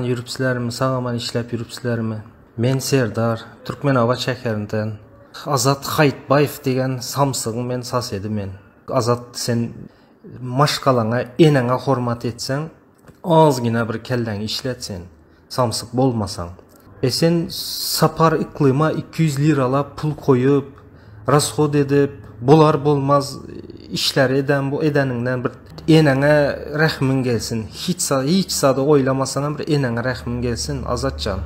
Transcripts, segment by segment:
Ýürüpsilermi, sag-aman işläp ýürüpsilermi? Men Serdar, Türkmenabat şäherinden. Azat Haýytbaýew diýen samsygyň men sosedi men. Azat sen maşgalaňa, eneňe hormat etseň, azgina bir kelläňi işlet sen. Samsyk bolmasaň. E sen Sapar Yklyma 200 liralap pul koýup, rashod edip, bolar bolmaz işleri eden bu edeniňden bir eneňe rehmiň gelsin. Hiç hiç zady oýlamasaňam bir eneňe rehmiň gelsin Azatjan.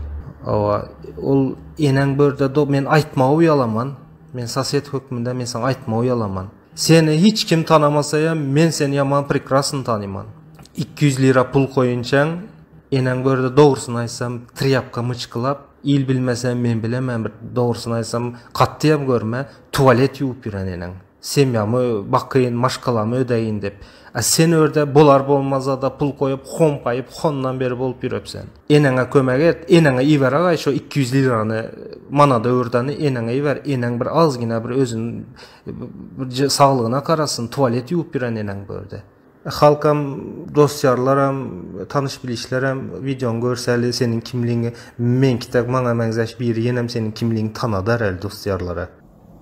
Hawa, ol eneň börde do men aýtmaga uýalaman. Men sosed hökmünde men saňa aýtmaga uýalaman. Seni hiç kim tanamasaýam men seni ýaman prekrasny tanyman. 200 lira pul koýunçaň eneň börde dogrusyny aýtsam trýapka myçkylap il bilmese men bilemen bir dogrusyny aýtsam katdyýam görme tualet ýuwup ýören eneň. Semýamy bakýyn maşgalamy ödeýin dep. A sen örde bolar bolmazada pul koýup hompaýyp hondan beri bolup ýürepsen. Eneňe kömek et, eneňe iber agaý şo 200 lirany manada öwürdeni eneňe iber, eneň bir azgina bir özün bir saglygyna garasyn, tualet ýuwup ýören eneň bu ýerde. Halkam, dost-ýarlaram, tanyş-bilişlerem wideoňy görsäli seniň kimligiňi, meňki tak maňa meňzeş biri ýenem seniň kimligiňi tanadar äli dost-ýarlara.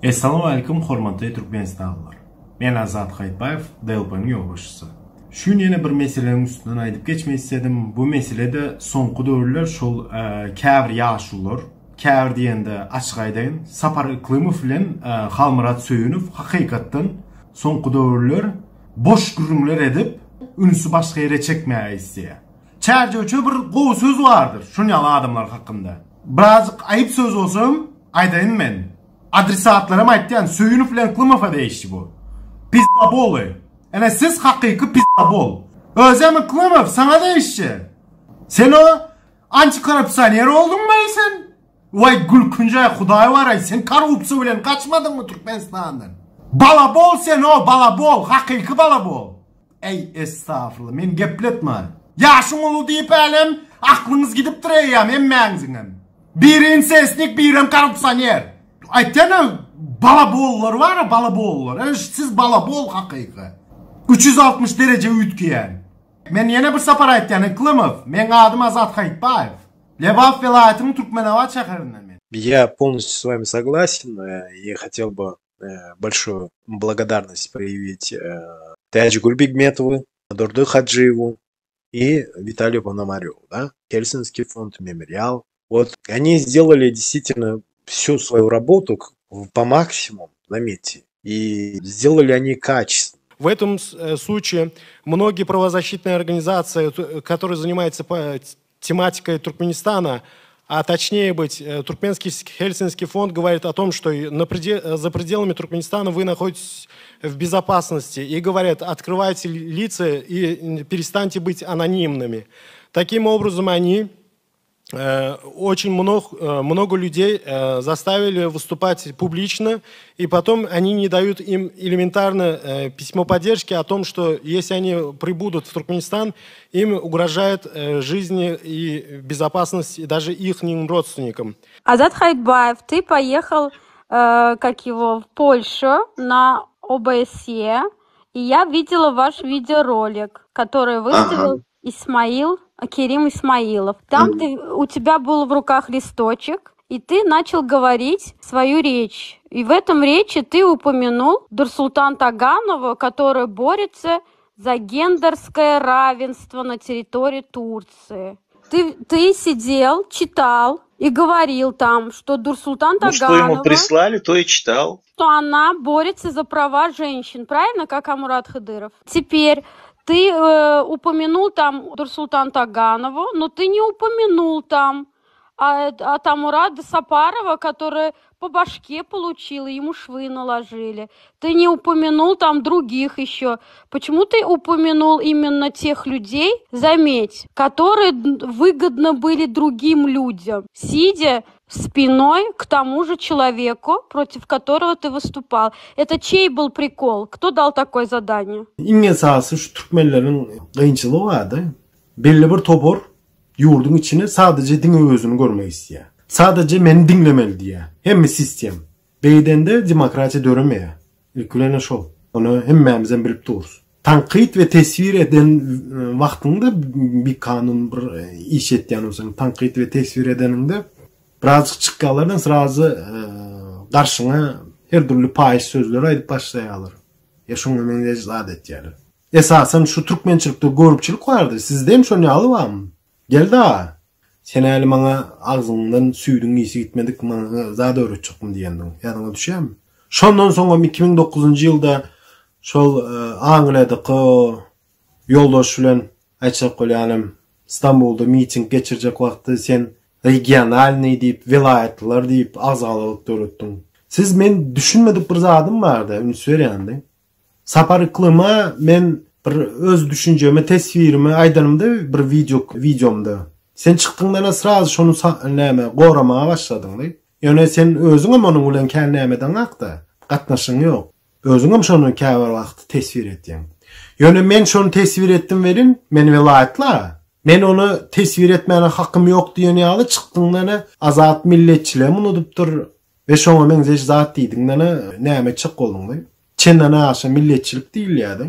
Essalamualeýkum hormatly Türkmenistanlylar. Men Azat Haýytbaýew, DLP-niň ýolbaşçysy. Şu gün ýene bir meseleniň üstünden aýdyp geçmek isledim. Bu mesele-de soňky döwürler şol käbir ýaşulular, käbir diýende açyk aýdaýyn, Sapar Yklymow bilen Halmyrat Söýünow hakykatdan soňky döwürler boş gürrüňler edip, ünsi başga ýere çekmäge isleýär. Çärjewçe bir gowy söz bardyr şun ýaly adamlar hakynda. Birazjyk aýyp söz bolsa hem aýdaýyn men. Adresatlaram aýtýan, Söýünow bilen Yklymowa degişli bu. Pizdaboly. Ene siz hakyky pizdabol. Özem Yklymow saňa degişli. Sen o antikorrupsioner bolduňmy sen? Waý gülkünjaý hudaý baraý sen korrupsiýa bilen gaçmadyňmy Türkmenistandan? Balabol sen o balabol hakyky balabol. Eý estagfurullah meni gepletme. Ýaşyň uly diýip älem aklyňyz gidipdir eýýäm hemmäňiziňem. Biri insestnik birem korrupsioner. Aýtýana balabollar bar balabollar. Ene siz balabol hakyky. 360 dereje üýtgeýän. Men ýene bir sapar aýtýan Yklymow, meň adym Azat Haýytbaýew. Lebap welaýatynyň Türkmenabat şäherinden men. Я полностью с вами согласен э, и хотел бы э, большую благодарность проявить э, Тяджигуль Бигметову, Дурду Хаджиеву и Виталию Пономареву, да? Хельсинский фонд, Мемориал. Вот они сделали действительно всю свою работу по максимуму, заметьте, и сделали они качественно. В этом случае многие правозащитные организации, которые занимаются тематикой Туркменистана, а точнее быть, э, Туркменский Хельсинский фонд говорит о том, что на предел, э, за пределами Туркменистана вы находитесь в безопасности. И говорят, открывайте лица и перестаньте быть анонимными. Таким образом, они Э, очень много, э, много людей э, заставили выступать публично, и потом они не дают им элементарно письмо поддержки о том, что если они прибудут в Туркменистан, им угрожает жизнь и безопасность и даже их родственникам. Азат Хайтбаев, ты поехал, как его, в Польшу на ОБСЕ, и я видела ваш видеоролик, который выставил ага. Исмаил, Керим Исмаилов. Там mm. ты, у тебя был в руках листочек, и ты начал говорить свою речь. И в этом речи ты упомянул Дурсултан Таганова, который борется за гендерское равенство на территории Турции. Ты, ты сидел, читал и говорил там, что Дурсултан ну, Таганова... что ему прислали, то и читал. Что она борется за права женщин, правильно, как Амурат Хыдыров? Теперь ты э, упомянул там Дурсултан Таганову, но ты не упомянул там а, а Тамурада Сапарова, который по башке получил, и ему швы наложили. Ты не упомянул там других еще. Почему ты упомянул именно тех людей, заметь, которые выгодно были другим людям, сидя спиной к тому же человеку, против которого ты выступал. Это чей был прикол? Кто дал такое задание? Iň esasy şu türkmenleriň kynçylygy bardy. Belli bir topar ýurduň içine sadece diňe özüni görmek isleýär. Sadece meni diňlemeli diýýär. Hemme sistem. Beýdende demokratiýa döremeýär. Ilki bilen şol. Ony hemmämizem bilip durus. Tankyt we teswir eden wagtyňda bikanun bir iş etýän bolsaň, tankyt we teswir edeniňde birazjyk çykýarlardan srazy garşyňa her dürli paýyş sözleri aýdyp başlaýarlar. Ýa şoňa meňzeş zat etýärler. Esasan şu türkmençilikde göripçilik bardy. Sizde hem şon ýaly barmy? Geldi aga. Sen häli maňa agzyňdan süýdüň ysy gitmedik maňa zat öwretjekmi diýendiň. Ýadyňa düşýärmi? Şondan soňam 2009-njy ýylda şol Angliýadaky ýoldaş bilen aýtjak bolýanym Stambulda miting geçirjek wagty sen regionalnyý diýip welaýatlylar diýip agzalalyk döretdiň. Siz men düşünmedik bir zadym barda üns berýändiň. Sapar Yklyma men bir öz düşünjemi teswirimi aýdanymda bir wideo wideomda sen çykdyňdana srazy şony näme goramaga başladyňdy. Ýöne sen özüňem onuň bilen kän näme edeňakda gatnaşygyň ýok. Özüňem şony käbir wagt teswir etýäň. Ýöne men şony teswir etdim welin men welaýatla men ony teswir etmäne hakym ýok diýen ýaly çykdyňdana Azat milletçiligem unudypdyr we şoňa meňzeş zat diýdiňdana näme etjek bolduňdy. Çenden aşa milletçilik diýilýärdi.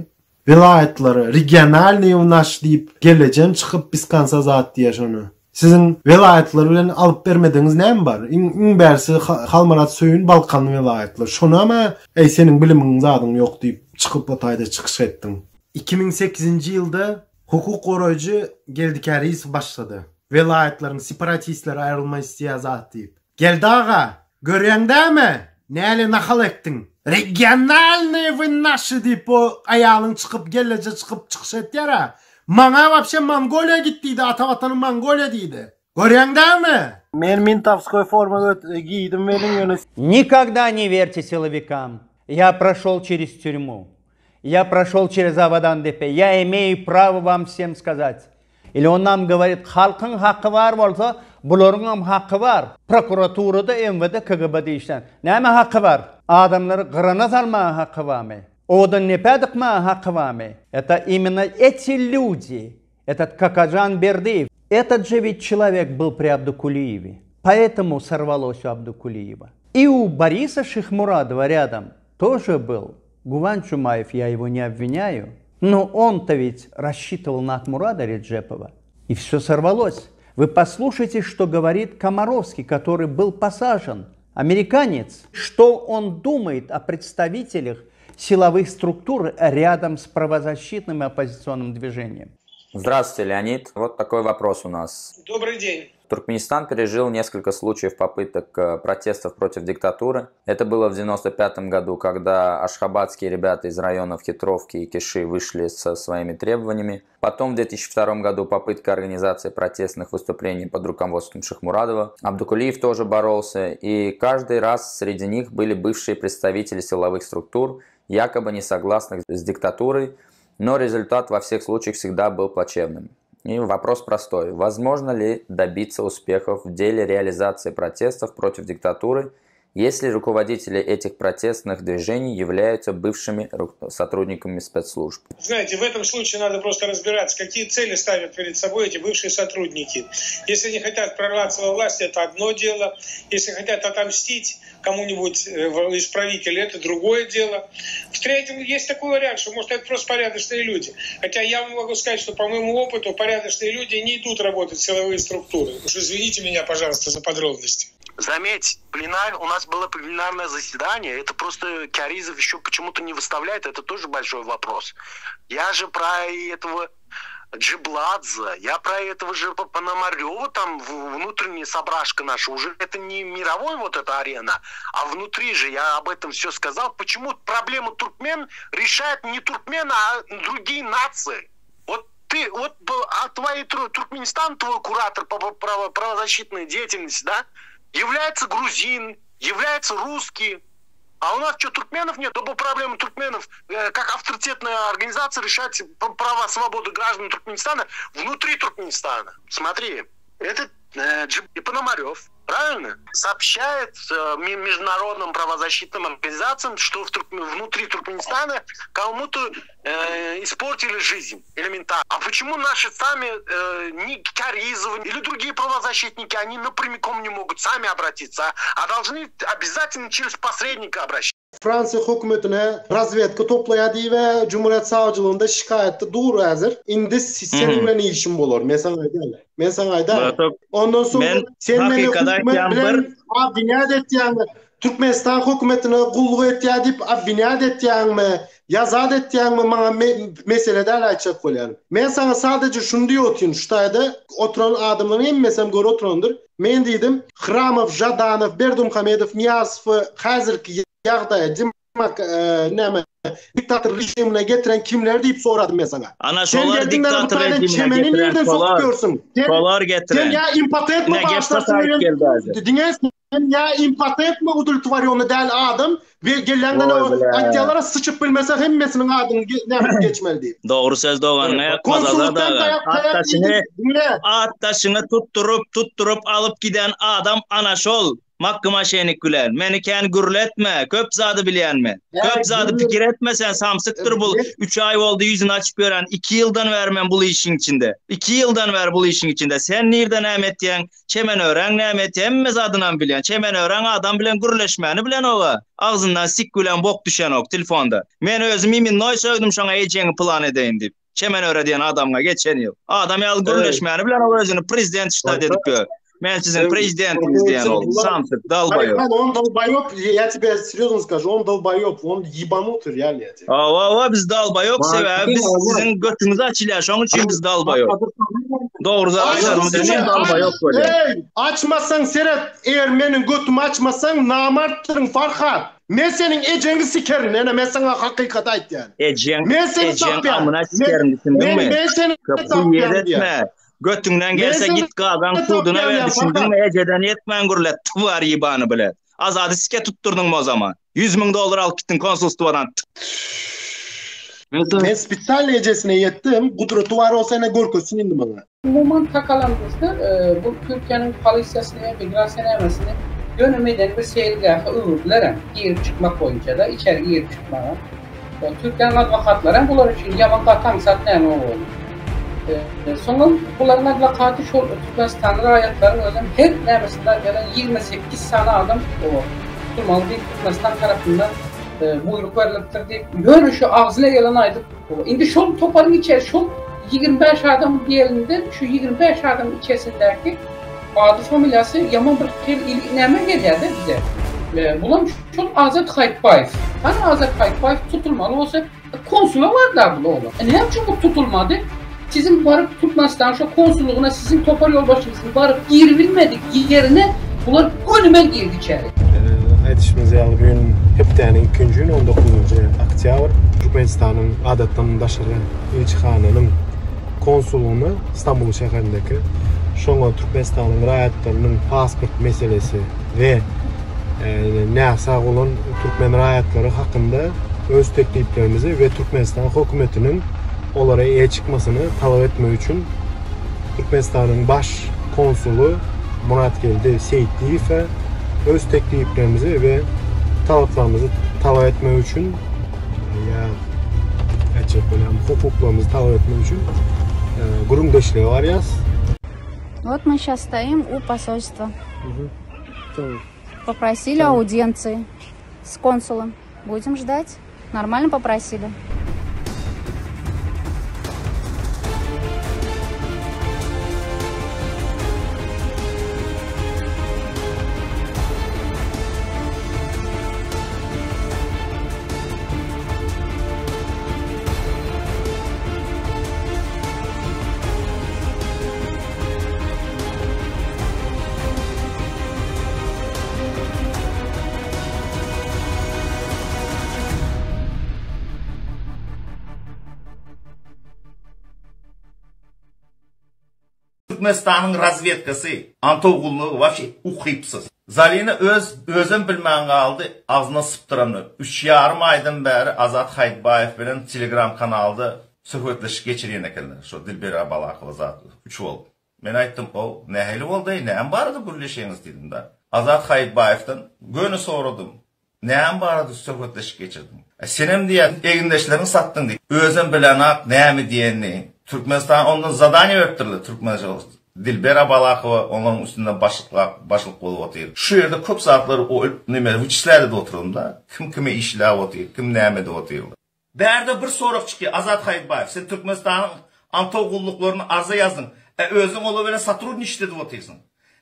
Welaýatlary regionalnyý u naş diýip gelejem çykyp biz konsa zat diýýär şony. Siziň welaýatlar bilen alyp bermedigiňiz näme bar? Iň iň bärsi Halmyrat Söýün Balkan welaýatlar. Şonam-a eý seniň bilimiň zadyň ýok diýip çykyp o taýda çykyş etdiň. 2008-nji ýylda hukuk goraýjy Geldi Kärizow başlady. Welaýatlaryň separatistleri aýrylma isleýär zat diýip. Geldi aga, görýäň dämi, näle nahal ekdiň. Regionalnyý wy naşy diýip bu aýalyň çykyp gelleje çykyp çykyş etýär-ä. Maňa wapşe Mongoliýa git diýdi, ata watanyň Mongoliýa diýdi. Görýäň dämi? Men mintowskoý forma geýdim welin ýöne. Nikogda ne verьте silovikam. Ya proşol çerez türmu. Ya proşol çerez Abadandepe. Ya imeýu prawo wam wsem skazat. Ili on nam govorit halkyň haky bar bolsa bularyňam haky bar. Prokuraturada MWD KGB-de işlän. Näme haky bar? Adamlary gyrana salmaga haky barmy? Owadan nepä dykmaga haky barmy? Это именно эти люди, этот Kakajan Berdiýew, этот же ведь человек был при Абдукулиеве. Поэтому сорвалось у Абдукулиева. И у Бориса Шихмурадова рядом тоже был Гуван Чумаев, я его не обвиняю. Но он-то ведь рассчитывал на Акмурада Реджепова. И все сорвалось. Вы послушайте, что говорит Комаровский, который был посажен. Американец. Что он думает о представителях силовых структур рядом с правозащитным и оппозиционным движением? Здравствуйте, Леонид. Вот такой вопрос у нас. Добрый день. Туркменистан пережил несколько случаев попыток э, протестов против диктатуры. Это было в 1995 году, когда ашхабадские ребята из районов Хитровки и Киши вышли со своими требованиями. Потом в 2002 году попытка организации протестных выступлений под руководством Шахмурадова. Абдукулиев тоже боролся, и каждый раз среди них были бывшие представители силовых структур, якобы не согласных с диктатурой, но результат во всех случаях всегда был плачевным. И вопрос простой. Возможно ли добиться успехов в деле реализации протестов против диктатуры, если руководители этих протестных движений являются бывшими сотрудниками спецслужб? Знаете, в этом случае надо просто разбираться, какие цели ставят перед собой эти бывшие сотрудники. Если они хотят прорваться во власть, это одно дело. Если хотят отомстить кому-нибудь э, из правителей, это другое дело. В-третьем, есть такой вариант, что, может, это просто порядочные люди. Хотя я вам могу сказать, что по моему опыту порядочные люди не идут работать в силовые структуры. Уж извините меня, пожалуйста, за подробности. Заметь, пленар, у нас было пленарное заседание, это просто Кяризов еще почему-то не выставляет, это тоже большой вопрос. Я же про этого Джибладзе, я про этого же Пономарева, там внутренняя собрашка наша, уже это не мировой вот эта арена, а внутри же я об этом все сказал. Почему проблему туркмен решает не туркмен, а другие нации? Вот ты, вот, а твои Туркменистан, твой куратор по правозащитной деятельности, да, является грузин, является русский. А у нас что, туркменов нет? То проблемы туркменов, э, как авторитетная организация, решать права свободы граждан Туркменистана внутри Туркменистана. Смотри, этот э, и Пономарев, правильно, сообщает э, международным правозащитным организациям, что в Турк... внутри Туркменистана кому-то э, испортили жизнь элементарно. А почему наши сами, э, не Кяризовы или другие правозащитники, они напрямиком не могут сами обратиться, а, а должны обязательно через посредника обращаться? Fransiýa hökümetine razwedka toplaýar diýip-ä Jumhuriyet sawçylygynda şikaýatda dur häzir. Indi seniň bilen işim bolar. Men saňa aýdaýyn. Men saňa aýdaýyn. Ondan soň sen meni hökümet bilen obwinýat etýäňmi? Türkmenistan hökümetine gulluk etýär diýip obwinýat etýäňmi? Ýa zat etýäňmi maňa mesele däl aýtjak bolýanym. Men saňa sadaje şuny diýip otyryn, şu taýda oturan adamlaryň hemmesem görüp oturandyr. Men diýdim, Hramow, Žadanow, Berdimuhamedow, Nyýazowy häzirki ýagdaýa, demak, näme, diktator režimine getiren kimler diýip soradym men saňa. Ana Sen şolar geldiň meni bu diktator taýdan režimine çemeni getiren nirden sokup şolar. ýörsüň? Sen Şolar sen getiren. ýa impotentmi Ine gep başlarsyň sataýyp bilen geldi häzir. diňe sen ýa impotentmi udultwarýony däl adam we gelýäňden Oý bile. aýtýalara syçyp bilmese hemmesiniň adyny näme geçmeli diýip. Dogry söz doganyňa ýakmaz Azat Konsullukdan aga. taýak At taýak daşyňy iýdim diňle. at daşyňy tutduryp tutduryp alyp giden adam ana şol. Makgy maşenik bilen. Meni kän gürletme. Köp zady bilýän men. Köp zady pikir etme sen samsykdyr bul. Üç aý boldy ýüzüni açyp ýören. Iki ýyldan bäri men bul işiň içinde. Iki ýyldan bäri bul işiň içinde. Sen nirde näme etýäň? Çemenöreň näme etýä? Hemme zadynam bilýän. Çemenöreň adam bilen gürleşmäni bilenok-a. Agzyndan sik bilen bok düşenok telefonda. Men özüm iminnoý sögdüm şoňa ejeňi pylan edeýin diýip. Çemenöre diýen adamyňa geçen ýyl. Adam ýaly gürleşmäni bilenok özüni prezident ştat edip ýör. Men siziň prezidentiňiz diýen ol. Samsyk, dalbaýop. On dalbaýop, ýa тебе серьезно скажу, on dalbaýop, on ýebanutyr real ýa. Hawa, hawa, biz dalbaýop, sebäbi biz siziň götüňiz açylýar, şoň üçin biz dalbaýop. Dogry zat aýdarmyz üçin dalbaýop bolýar. Eý, açmasaň seret, eger meniň götümi açmasaň namartdyryň Farhat. Men seniň ejeňi sikerin, ene men saňa hakykaty aýtýan. Ejeň, Men seni ejeň tapýan. amyna Men, sikerin düşündiňmi? men, men seni Köp tapýan huýýet diýýän. etme. Götüňden Men gelse seni git gazaň suduna tapýan ber diýýän, düşündiňmi? Farhat. Ejeden ýetmän gürlet, twar ýybany bile. Azady sike tutdurdyňmy o zaman? 100 müň dollar alyp gitdiň konsulstwadan. Men spesialno ejesine ýetdim, gudraty bar bolsa ene görkezsin indi maňa. Umuman takalandyrsa, bu Türkiýäniň polisiýasyny, migrasiýa nämesini ýöne medeni bir seýilgähe öwürdilerem, girip çykmak boýunça-da, içeri girip çykmaga. Türkiýäniň adwokatlaram bular üçin ýaman gaty aňsat näme boldy. Soňam bularyň adwokaty şol türkmenistanly raýatlaryň özem her nämesinde aýdýarlar 28 sany adam tutulmaly diýip Türkmenistan tarapyndan buýruk berlipdir diýip, ýöne şu agzyna geleni aýdyp, indi şol toparyň içeri şol 25 adam diýelinden şu 25 adamyň içerisindäki ady familiýasy ýaman bir hili näme gelýär-de bize. Bulam şol Azat Haýtbaýew. Hany Azat Haýtbaýew tutulmaly bolsa konsula bardy bul oglan. E näme üçin bu tutulmady? Siziň baryp Türkmenistanyň şo konsullygyna siziň topar ýolbaşçyňyzyň baryp giribilmedik ýerine bular gönümel girdi içeri. Aýdyşymyz ýaly bu gün hepdäniň ikinji güni on dokuzynjy oktýabr. Türkmenistanyň adatdan daşary ilçihanynyň konsullygyna Stambul şäherindäki şoňa Türkmenistanyň raýatlarynyň pasport meselesi we näsag bolan türkmen raýatlary hakynda öz tekliplerimizi we Türkmenistan hökümetiniň olara eýe çykmasyny talap etmek üçin Türkmenistanyň baş konsuly Muratgeldi Seýitliýewe öz tekliplerimizi we talaplarymyzy talap etmek üçin ýa aýtjak bolýan hukuklarymyzy talap etmek üçin gürrüňdeşlige barýas. Вот мы сейчас стоим у посольства. Попросили аудиенции с консулом. Будем ждать. Нормально попросили. Türkmenistanyň razwedkasy, Antow gullugy wapşe ukypsyz. Zalina öz özem bilmän galdy agzyndan sypdyranyny. Üç ýarym aýdan bäri Azat Haýytbaýew bilen telegram kanalda söhbetleşik geçirýän ekenler. Şo Dilber Balakowa zat üç bolup. Men aýtdym ow nähili boldy-eý näme barada gürleşeňiz diýdim-de. Azat Haýytbaýewden göni soradym. Näme barada söhbetleşik geçirdiň? E, senem diýýär, egindeşleriňi satdyň diýip. Özem bilenak näme diýenini. Türkmenistan ondan zadaniýa beripdirler türkmen. Dilber Abalakowa olaryň üstünde başlyk başlyk bolup otyr. Şu ýerde köp zatlary o neme wyçislät edip oturdym-da. Kim kime işläp otyr, kim näme edip otyr. Bärde bir sorag çykýar, Azat Haýytbaýew, sen Türkmenistanyň aňtaw gulluklaryna arza ýazdyň, e özüň olar bilen sotrudniçit edip otyrsyň.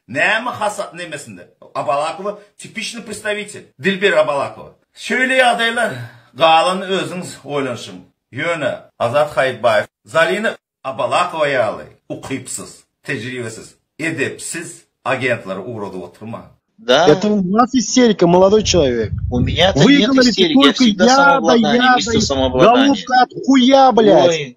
Näme hasa nemesinde? Abalakowa tipiçnyý predstawitel. Dilber Abalakowa. Şeýle ýagdaýlar, galanyny özüňiz oýlanyşyň. Ýöne Azat Haýytbaýew Zalina Abalakowa ýaly ukypsyz, tejribesiz, edepsiz agentleri ugradyp oturma. Да. Это у вас истерика, молодой человек. У меня-то Вы нет говорите истерики, я только всегда я, да самообладание, я, мистер да самообладание. головка от хуя, блядь. Ой,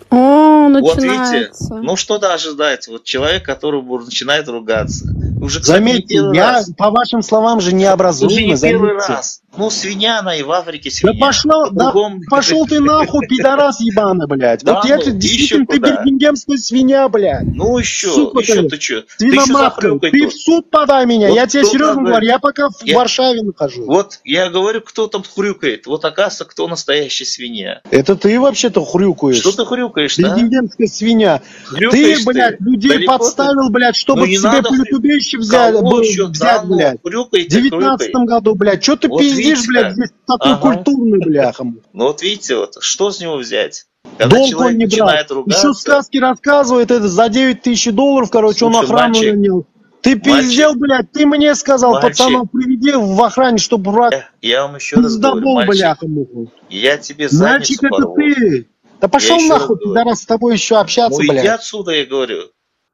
О, вот видите, начинается. ну что-то ожидается. Вот человек, который начинает ругаться. Уже, кстати, не Заметьте, первый я раз. по вашим словам же не Уже образованный, не первый заметьте. раз. Ну, свинья она и в Африке Да свинья. пошел, да По-другому. пошел ты нахуй, пидорас ебаный, блядь. Да Вот я ну, тебе еще действительно, ты куда? бирмингемская свинья, блядь. Ну, еще, Сука еще ты, ты что? Ты еще свиноматка. захрюкай Ты тут. в суд подай меня. Вот Я тебе кто серьезно там говорю, говорит? я пока в Я, Варшаве нахожусь. вот я говорю, кто там хрюкает. Вот оказывается, кто настоящая свинья. Это ты вообще-то хрюкаешь. Что ты хрюкаешь-то, а? Бирмингемская свинья. Ты, Хрюкаешь ты. блядь, людей Далеко ты? подставил, блядь, Ну чтобы не себе надо хрю... политубежище взяли, Кого б- еще? Да взять, ну, блядь. В хрюкай ты, хрюкай. девятнадцатом году, блядь. Че ты Вот пиздишь, видите блядь, как? здесь такой Ага. культурный, бляха? Ну вот видите, вот что с него взять? Когда Долг он человек не брал. начинает Еще ругаться, сказки рассказывает, это за 9 тысяч долларов, короче, он слушай, охрану мальчик, нанял. Ты мальчик, пиздел, блядь, ты мне сказал, мальчик, пацанов приведи в охране, чтобы брат я вам еще раз говорю, пиздобол, мальчик, бляха, муха. я тебе Мальчик, задницу это порву. ты. Да Я пошел еще раз нахуй, говорю. пидорас, с тобой еще общаться, Ну иди блядь. отсюда, я говорю.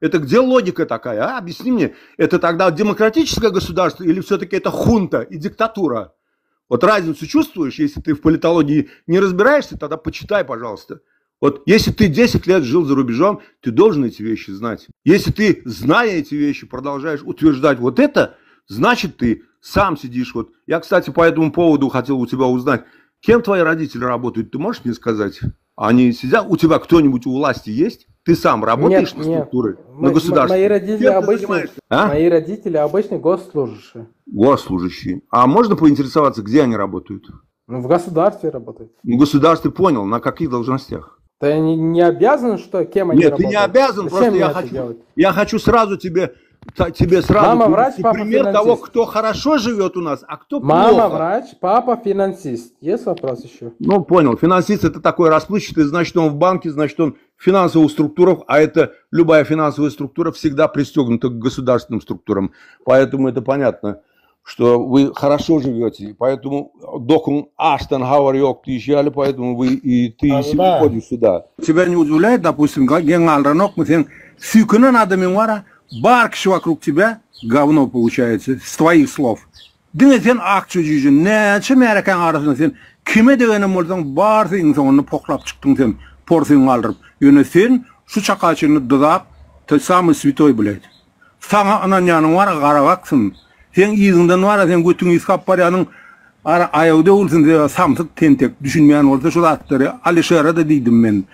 Это где логика такая, а? Объясни мне. Это тогда демократическое государство или все-таки это хунта и диктатура? Вот разницу чувствуешь, если ты в политологии не разбираешься, тогда почитай, пожалуйста. Вот если ты 10 лет жил за рубежом, ты должен эти вещи знать. Если ты, зная эти вещи, продолжаешь утверждать вот это, значит, ты сам сидишь. Вот я, кстати, по этому поводу хотел у тебя узнать, кем твои родители работают, ты можешь мне сказать? Они сидят, у тебя кто-нибудь у власти есть? Ты сам работаешь Нет, на нет. структуры, на Мо- мо- государство? Мои родители Кем ты обычные, занимаешься? А? мои родители обычные госслужащие. Госслужащие. А можно поинтересоваться, где они работают? Ну, в государстве работают. В государстве понял, на каких должностях? Да я не, не обязан, что кем они Нет, ты не работают. обязан, Зачем просто мне я это хочу, делать? я хочу сразу тебе, та- тебе сразу Мама врач, привести папа пример того, финансист. кто хорошо живет у нас, а кто Мама плохо. врач, папа финансист. Есть вопрос еще? Ну, понял. Финансист это такой расплывчатый, значит, он в банке, значит, он в финансовых структурах, а это любая финансовая структура всегда пристегнута к государственным структурам. Поэтому это понятно, что вы хорошо живете, поэтому докум Аштон Хауэр езжали, поэтому вы и ты и Да. ходишь сюда. Тебя не удивляет, допустим, генерал сен сүйкінен адамың бар, бар кişi вокруг тебя говно получается, с твоих слов. Diňe sen akça jüýjün, näçe märekäň arasynda sen kime degenem bolsaň barysy iň soňunda poklap çykdyň sen, porsyňy galdyryp. Ýöne sen şu çakaçyny dyzap, ты самый святой, блядь. Saňa ynanýanyň bar, garabaksyn. Sen yzyňdan bar, sen götüňi ysgap barýanyň ara aýawda bolsun diýe samsyk tentek düşünmeýän bolsa şu zatlary Alişere de diýdim men.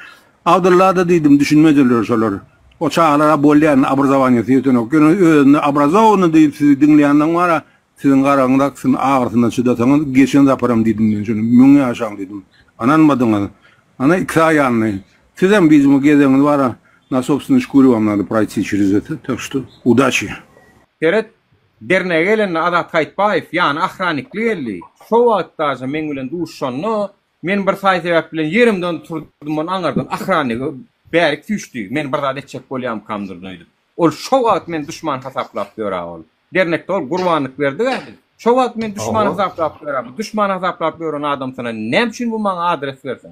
Abdulla da diýdim düşünmediler şolar. O çağlara bolýan obrazowaniýasy ýetenok. Ýöne özüni obrazowany diýip sizi diňleýänden bar, siziň garagyňdaksyn agyrsyna çydasaňyz geçen zaparam diýdim men şunu. Müň ýaşaň diýdim. Ananmadyňyz. Ana iki aýanly. Sizem bizim gezeňiz bar, на собственной шкуре вам надо пройти через это. Так что удачи. Seret, dernege gelende Azat Haýytbaýew, ýany ahranikli geldi. Şo wagtda meň bilen duşanda men bir saý sebäp bilen ýerimden turdum, on aňardan ahranigi bärik süýşdi. Men bir zat etjek bolýam kamdyryn öýdüp. Ol şo wagt men düşman hasaplap ýöre ol. Dernekde ol gurbanlyk berdi gä. Şo wagt men düşman Oho. hasaplap ýöre. Düşman hasaplap ýören adamsyna näme üçin bu maňa adres bersin?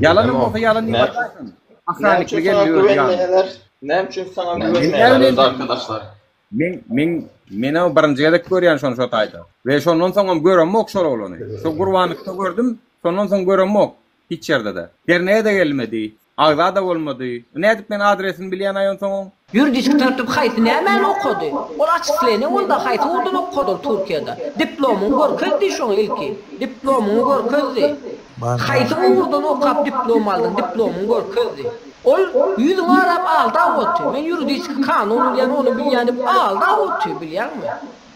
Ýalanym bolsa ýalan diýip aýdaýsyn. Näme Ahranikli üçin sana geldi ýöre ýaly. güvenmeýärler? Näme üçin sana Men güvenmeýärler öz arkadaşlar? Men men men o birinji gezek görýän şony şo taýda. We şondan soň hem göremok şol oglany. Şo gurbanlykda gördüm, şondan soň göremok hiç ýerde-de. Dernege de gelmedi, agza da bolmady. Nädip men adresini bilýän aýon soň? Ýuridik tartip haýsy nämäni okady? Ol açyklany onda haýsy ugurdan okady ol Türkiýede? Diplomyny görkezdi şoň ilki. Diplomyny görkezdi. Haýsy ugurdan okap diplom aldyň, diplomyny görkezdi. Ol ýüzüňi arap aldap oty. Men ýuridik kanun bilýän, ony bilýän diýip aldap oty, bilýäňmi?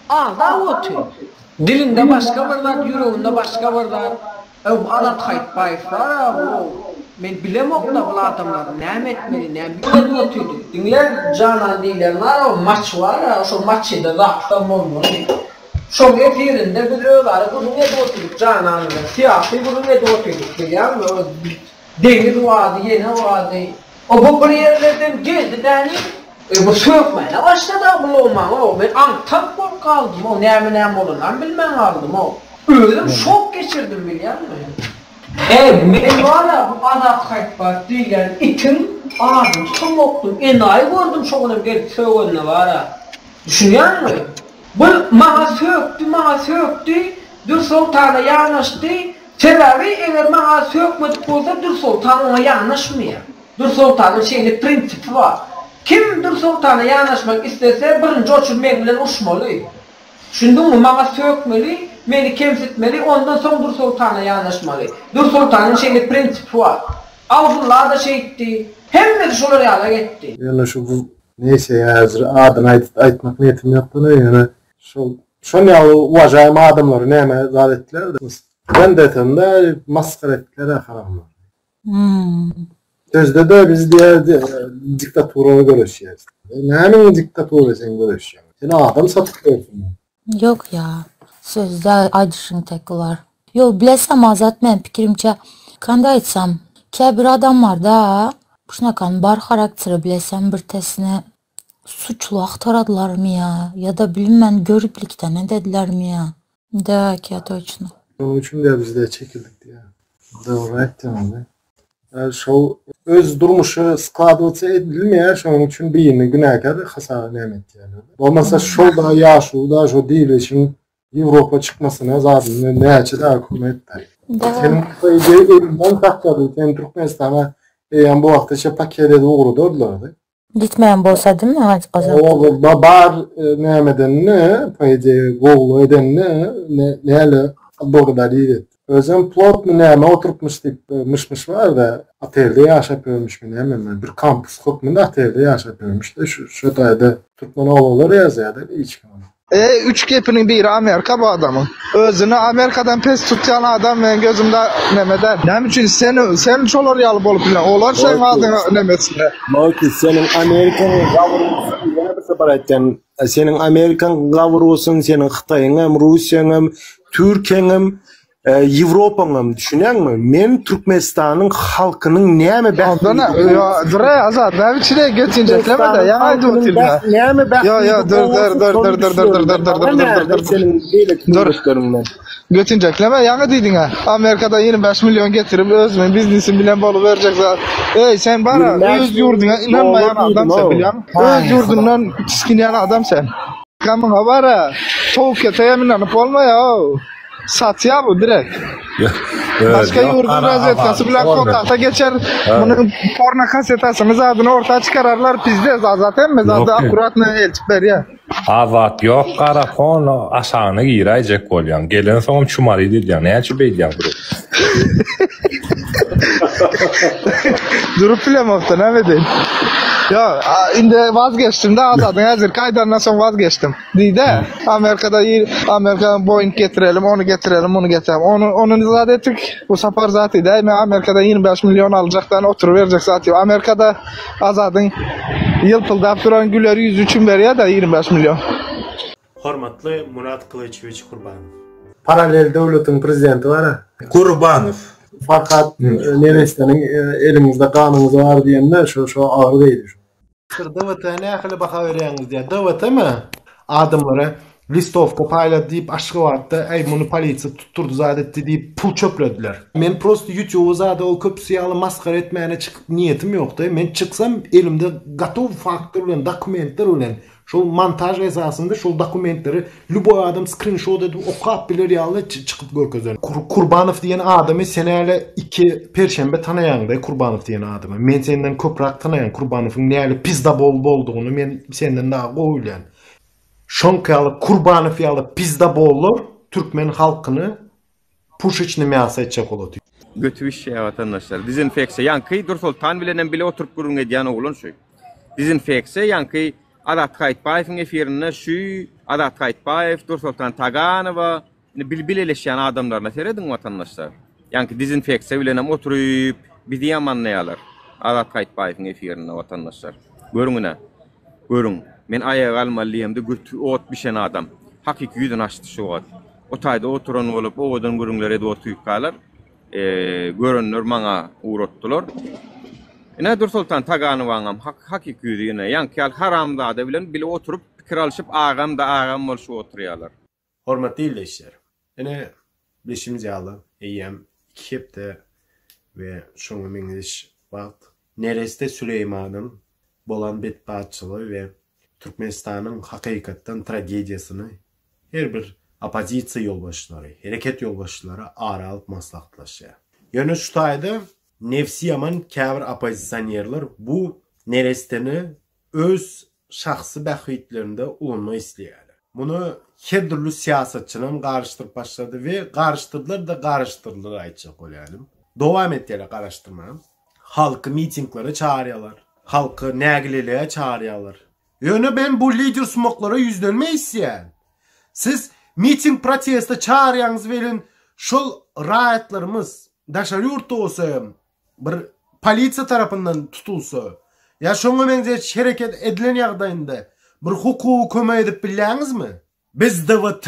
Aldap oty. Dilinde başga bir zat, ýüreginde başga bir zat. Ew Azat Haýytbaýew bar, bu men bilemok da bu adamlar näme etmeli, näme bilmeli otydy. Diňle Janan diýlen bar o maç bar-a şo maçyda zaksam bolmaly. Şoň efirinde biz özara gürrüň edip otyrdyk Janan bilen syýasy gürrüň edip otyrdyk bilýäňmi o deňiz bardy ýene bardy. O bu bir ýerlerden geldi däni e bu sökmäne başlada bu maňa o men aňk-taňk bolup galdym o näme näme bolanam bilmän galdym o. Özüm şok geçirdim bilýäňmi. Eý men bar-a bu Azat Haýtbaýew diýilýän itiň adyny tutamokdym, enaýy gördüm şo günem gelip sögenine bar-a. Düşünýäňmi? Bu maňa sökdi, maňa sökdi, Dürsoltana ýanaşdy. Sebäbi eger maňa sökmedik bolsa Dürsoltan oňa ýanaşmaýar. Dürsoltanyň şeýle prinsipi bar. Kim Dürsoltana ýanaşmak islese birinji oçur meň bilen urşmaly. Düşündiňmi? Maňa sökmeli, meni kemsitmeli, ondan soň Dürsoltana ýanaşmaly. Dürsoltanyň şeýle prinsipi bar. Abdylla-da şeýtdi. Hemmesi şolar ýalak etdi. Ýöne şu neýse häzir adyny aýdyp aýtmak niýetim ýokdy ýöne şol şol ýaly uwažaýmy adamlary näme zat etdiler ben desem-de masgara etdiler haramlar. Sözde-de biz diýer diktatura göreşýäris. Nämäň diktatura sen göreşýäň? Sen adam satyp ýörsüň. Ýok ýa. Sözde aýdyşyň tek bar. Ýok bilesem Azat men pikirimçe kanda aýtsam käbir adamlarda şunakan bar harakteri bilesem bir tesine suçlu agtaradylarmy ýa ýa-da bilinmän göriplikden ededilermi ýa. Da kä toçno. Şonuň üçin de bizde çekildik diýýär. Dogry aýtdyň ony. Şol öz durmuşy skladywatsa edilmeýär, şonuň üçin birini günäkär hasap näme etýärler. Bolmasa şol da ýaşuly da şo diýlişiň Ýewropa çykmasyna zadyny näçe daha kömek etdi. Seniň ideýa ölümden saklady, seni Türkmenistana eýýäm bu wagta paket edip ugradardylar. Gitmeýän bolsa dimi Azat? Oba bar näme edenine, po ideýa gowulyk edenine näle благодарить etdi. Özem plotny näme oturypmyş diýip myş-myş bar-da, otelde ýaşap ýörmüşmi nämemi, bir kampus hökmünde otelde ýaşap ýörmüş-de, şu taýda türkmen obalar ýazýar-da hiç kim. E üç gepiniň biri Amerika bu adamyň. Özüni Amerikadan pes tutýan adam meň gözümde neme däl. Näme üçin sen sen şolar ýaly bolup bilen olar seň adyňa neme etsinler. Loki seniň Amerikaň gawurusyn ýene bir sapar aýtýan seniň Amerikaň gawurusyn seniň Hytaýyň hem Russiýaň hem Türkiýäň hem Ýewropaň hem düşünýäňmi? Men Türkmenistanyň halkynyň näme bähbidi? Ýo, dur Azat, näme üçin götinjeklemede, ýaňy aýdyp otyryn. Näme bähbidi? Ýo, ýo, dur, dur, dur, dur, dur, dur, dur, dur, dur, dur, dur, dur, seniň beýleki döwletleriňden. Götinjekleme, ýaňy diýdiň-ä. Amerikada 25 million getirip, özümiň biznesim bilen boluberjek zat. Eý, sen bar-a, öz ýurduňa ynanmaýan adam sen, bilýäňmi? Öz ýurdundan tisginýän adam sen. Gamyňa bar-a, towuk ete hem ynanyp bolmaýar-ow. Satýar bu direkt. Başga ýurduň razwedkasy bilen kontakta geçer. Munuň porno kasetasyny zadyny orta çykararlar pizdes Azat hemme zady akkuratno eltip berýär. Azat ýok gara fon aşagyna giräýjek bolýaň. Gelensoňam çumarit edýäň. Näçe beýdýäň durup. Durup bilemokda näme edeýin. Ýok indi wazgeçdim-de Azadyň häzirki aýdanyndan soň wazgeçdim. Diýdä, Amerikada Amerikadan Boeing getirelim, ony getirelim, muny getirelim. Ony ony zat etdik. Bu sapar zat diýdä, men Amerikadan 25 million aljakdan oturyberjek zat ýok. Amerikada Azadyň ýylpyldap duran güler ýüzi üçin berýär-de 25 million. Hormatly Murat Kylyçewiç Kurbanow. Paralel döwletiň prezidenti bar-a. Kurbanow. Farhat neressäniň eliňizde ganyňyz bar diýende şo şo agyr degdi şo. Şir DWT-ä nähili baha berýäňiz diýýär. DWT-mi? Adamlara listowka paýlady diýip Aşgabatda äý muny polisiýa tutdurdy zat etdi diýip pul çöplediler. Men prosto ýutuba zada ol köpüsi ýaly masgara etmäne çykyp niýetim ýokdy. Men çyksam elimde gotow faktlar bilen dokumentler bilen Şol montaž esasynda şol dokumentleri lýuboý adam skrinşot edip okap biler ýaly çykyp görkezen. Kurbanow diýen adamy sen äle iki perşenbe tanaýaňda Kurbanow diýen adamy. Men senden köprak tanaýan Kurbanowyň näli pizdabol boldugyny men senden daha gowy bilýän. Şoňky ýaly Kurbanow ýaly pizdabollar türkmen halkyny Puşeçny mýaso etjek bolady. Göti bişýär watandaşlar. Dezinfeksiýa ýaňky Dursoltan bilenem bile oturyp gürrüň edýän oglan şu. Dezinfeksiýa ýaňky Azat Gaýytbaýewiň efirinde şu Azat Gaýytbaýew, Dursoltan Taganowa indi bil bileleşýän adamlaryna serediň watandaşlar. Ýaňky dezinfeksiýa bilenem oturyp bizi ýamanlaýarlar Azat Gaýytbaýewiň efirinde watandaşlar. Görüň ine. Görüň. Men aýaga almaly diýemde göti ot bişen adam. Hakyky ýüzüni açdy şu wagt. O taýda oturan bolup owadan gürrüňler edip otyrkalar. Görenler maňa ugratdylar. Ine Dursoltan Taganowaňam hakyky ýüzi ine. Ýaňky ýaly haramzada bilen bile oturyp pikir alşyp agam-da agam bolşup oturýarlar. Hormatly ildeşler! Ine, bilşimiz ýaly, eýýäm iki hepde we şoňa meňzeş wagt nereste Süleýmanyň bolan betbagtçylygy we Türkmenistanyň hakykatdan tragediýasyny her bir oppozisiýa ýolbaşçylary, hereket ýolbaşçylary ara alyp maslahatlaşýar. Ýöne şu taýda nebsi ýaman käbir oppozisionerler bu neresteni öz şahsy bähbitlerinde ulanmak isleýärler. Muny her dürli syýasatçylam garyşdyryp başlady we garyşdyrdylar-da garyşdyrdylar aýtjak bolýanym. Dowam etýärler garaşdyrmaga. Halky mitinglere çagyrýarlar. Halky nägilelige çagyrýarlar. Ýöne men bu lider sumaklara ýüzlenmek isleýän. Siz miting proteste çagyrýaňyz welin şol raýatlarymyz daşary ýurtda bolsa hem bir polisiýa tarapyndan tutulsa ýa şoňa meňzeş hereket edilen ýagdaýynda bir hukuky kömek edip bilýäňizmi? Biz DWT,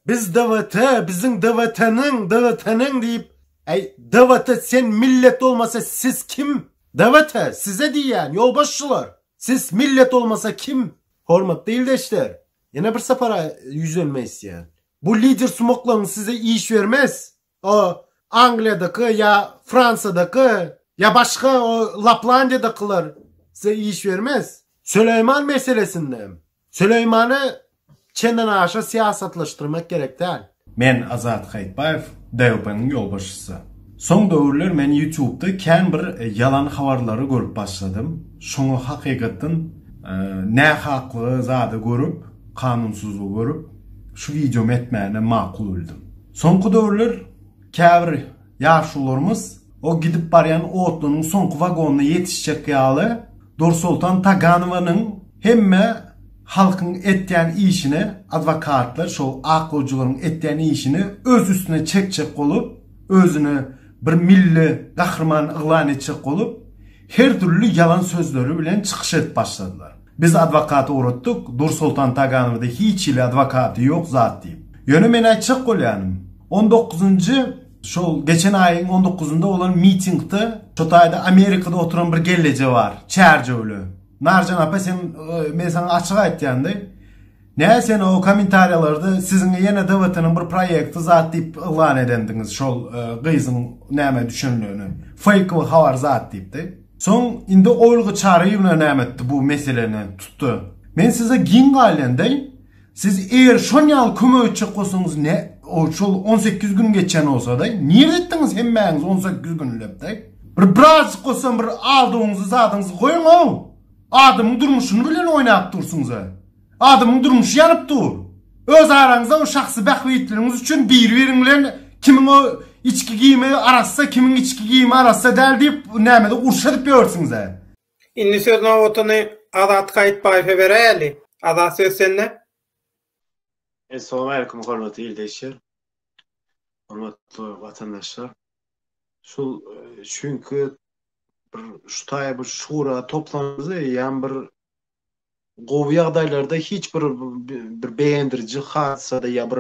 biz DWT, biziň DWT-niň, DWT-niň diýip, äý DWT sen millet bolmasa siz kim? DWT size diýýän ýolbaşçylar, siz millet bolmasa kim? Hormatly ildeşler, ýene bir sapar ýüzlenmek isleýän. Bu lider sumaklaryň size iş bermez. O Angliýadaky ýa Fransiýadaky ýa başga o Laplandiýadakylar size iş bermez. Süleýman meselesinde Süleýmany çenden aşa syýasatlaşdyrmak gerek däl. Men Azat Haýytbaýew, DLP-niň ýolbaşçysy. Soň döwürler men YouTube-da kän bir ýalan habarlary görüp başladym. Şoňa hakykatdan nähaklygy zady görüp, kanunsyzlygy görüp, şu wideomy etmäne makul bildim. Soňky döwürler käbir ýaşulularymyz o gidip barýan otlynyň soňky wagonyna ýetişjek ýaly Dursoltan Taganowanyň hemme halkyň etýän işini adwokatlar şol aklawjylaryň etýän işini öz üstüne çekjek bolup özüni bir milli gahryman yglan etjek bolup her dürli ýalan sözleri bilen çykyş edip başladylar. Biz adwokat ugratdyk, Dursoltan Taganowda hiç hili adwokaty ýok zat diýip. Ýöne men aýtjak bolýanym, on dokuzynjy şol geçen aýyň on dokuzynda bolan mitingde şo taýda Amerikada oturan bir gelleje bar, çärjewli. Narjan apa sen men saňa açyk aýtýandy. Nä sen o kommentariýalarda siziň ýene DWT-niň bir proýekti zat diýip yglan edendiňiz şol gyzyň näme düşenligini. Feýkowy habar zat diýipdi. Soň indi Olga Çaryýewna näme etdi bu meseleni tutdy. Men size giň galýan deý. Siz eger şon ýaly kömek etjek bolsaňyz ne o şol 18 gün geçen bolsa deý. Nirde etdiňiz hemmäňiz 18 günläp deý. Bir birazjyk bolsam bir aldawyňyzy zadyňyzy goýuň ow. Adamyň durmuşyny bilen oýnap dursuňyz-a. Adamyň durmuşy ýanyp dur. Öz araňyzda o şahsy bähbitleriňiz üçin bir-biriň bilen kimiň o içki geýimi arassa, kimiň içki geýimi arassa däl diýip nämede uruş edip ýörsüňiz-ä. Indi söz nobatyny Azat Gaýytbaýewe beräýeli. Azat söz sende. Essalawmaleýkum hormatly ildeşler. Hormatly watandaşlar. Şul çünki bir şu taýy bir şura toplanymyz eýýäm bir gowy ýagdaýlarda hiç bir bir begendiriji hadysada ýa bir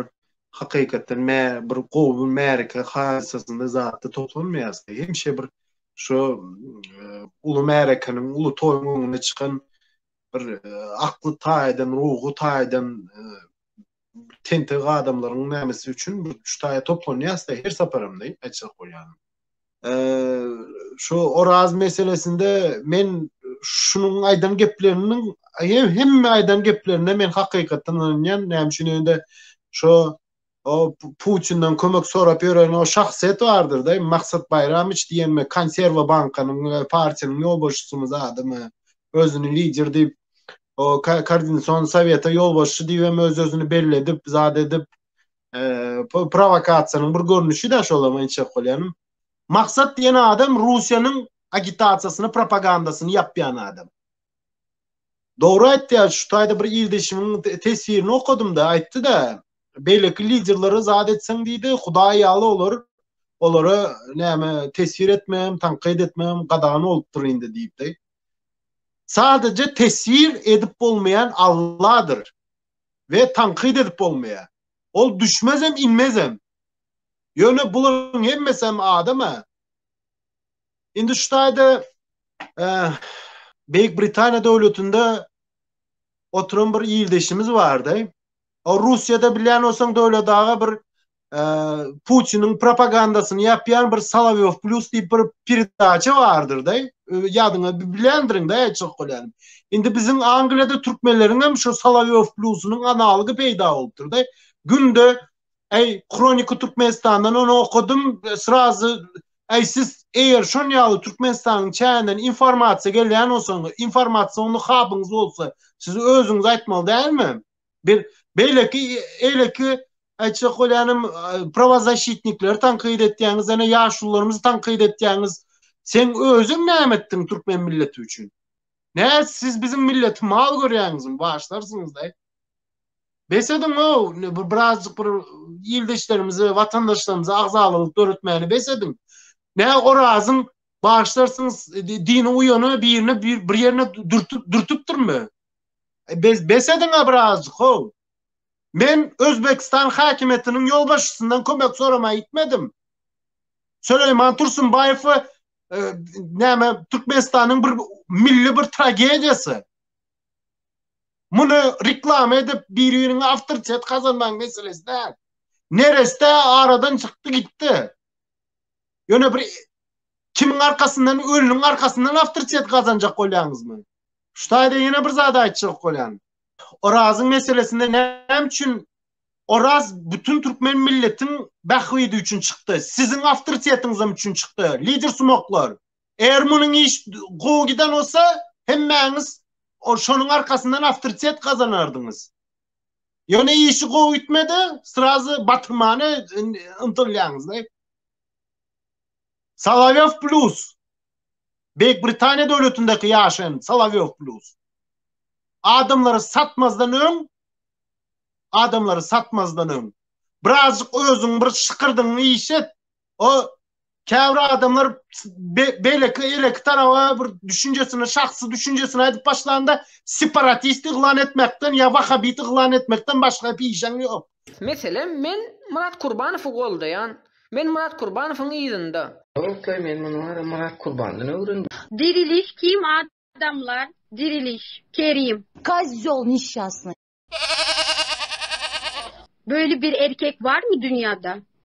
hakykatdan mä bir gowy bir märeke hadysasynda zatda toplanmaýarys. Hemişe bir şu uly märekeniň, uly toýuň öňüne çykan bir akly taýdan, ruhy taýdan tentek adamlaryň nämesi üçin bir şu taýa toplanýarys-da her saparam-da aýtjak bolýanym. Şu Oraz meselesinde men şunuň aýdan gepleriniň hemme aýdan geplerine men hakykatdan ynanýan. Näme üçin indi şu o Putinden kömek sorap ýören o şahsyýet bardyr-da, Maksat Baýramyç diýenmi, konserwa bankanyň partiýanyň ýolbaşçysymy zadymy, özüni lider diýip, o koordinasion sowete ýolbaşçy diýip hem öz-özüni belledip, zat edip, prowokasiýanyň bir görnüşi-dä şolam aýtjak bolýanym. Maksat diýen adam Russiýanyň agitasiýasyny, propagandasyny ýapýan adam. Dogry aýtýar, şu taýda bir ildeşimiň teswirini okadym-da, aýtdy-da, beýleki liderlere zat etseň diýdi, Hudaý ýaly olar, olara näme teswir etmegem, tankyt etmegem gadagan bolupdyr indi diýipdi. Sadaja teswir edip bolmaýan Alladyr we tankyt edip bolmaýar. Ol düşmezem inmezem. Ýöne bularyň hemmesem adam-a. Indi şu taýda Beýik Britaniýa döwletinde oturan bir ildeşimiz bardy. O Russiýada bilýän bolsaň Döwlet aga bir Putiniň propagandasyny ýapýan bir Solowýow plus diýip bir peredaça bardyr-da. Ýadyňa bilýändirin-de aýtjak bolýanym. Indi biziň Angliýada türkmenleriň hem şu Solowýow plusynyň analogy peýda bolupdyr-da. Günde Äý, Hronika Türkmenistandan ony okadym, srazy Äý siz eger şon ýaly Türkmenistanyň çäginden informasiýa gelýän bolsaňyz, informasiýony habyňyz bolsa, siz özüňiz aýtmaly dälmi? Bir beýleki eýleki aýtjak bolýanym prawozaşitnikleri tankyt etýäňiz, ene ýaşulularymyzy tankyt etýäňiz. Seň özüň näme etdiň türkmen milleti üçin? Nä siz biziň milleti mal görýäňizmi? Başlarsyňyzdaý. Bes ediň-ow, bir birazjyk bir ildeşlerimize, watandaşlarymyza agzalylyk döretmäni bes ediň. Nä Orazyň bagyşlarsyňyz dini uýany birine bir, bir ýerine dürtüp dürtüpdirmi? Bes, bes ediň-a birazjyk-ow. Men Özbekistan häkimiýetiniň ýolbaşçysyndan kömek soramaga gitmedim. Süleýman Tursunbaýew e, näme Türkmenistanyň bir milli bir tragediýasy. Muny reklama edip bir-biriňe awtoritet gazanmagyň meselesi däl. Nereste aradan çykdy gitdi. Ýöne bir kimiň arkasyndan ölüniň arkasyndan awtoritet gazanjak bolýaňyzmy? Şu taýda ýene bir zat aýtjak bolýan. Orazyň meselesinde näme üçin Oraz bütün türkmen milletiň bähbidi üçin çykdy. Siziň awtoritetiňizem üçin çykdy. Lider sumaklar. Eger munuň iş gowy giden bolsa, hemmäňiz şonuň arkasyndan awtoritet gazanardyňyz. Ýöne işi gowy gitmedi, srazy batyrmany ymtylýaňyz. Solowýow plus. Beýik Britaniýa döwletindeki ýaşaýan Solowýow plus. Adamlary satmazdan öň adamlary satmazdan öň birazjyk özüň bir şykyrdyňy işet. O käbir adamlar beýleki eleki taraba bir düşünjesini, şahsy düşünjesini aýdyp başlanda separatist yglan etmekden ýa wahabit yglan etmekden başga pişäň ýok. Meselem, men Myrat Kurbanowy goldaýan. Men Myrat Kurbanowyň yzynda. Ýoklaý men muny wara Myrat Kurbandan öwrendim. Diriliş kim adamlar diriliş Kerim. Kozýol neşşasnyý. Böyle bir erkek var mı dünyada?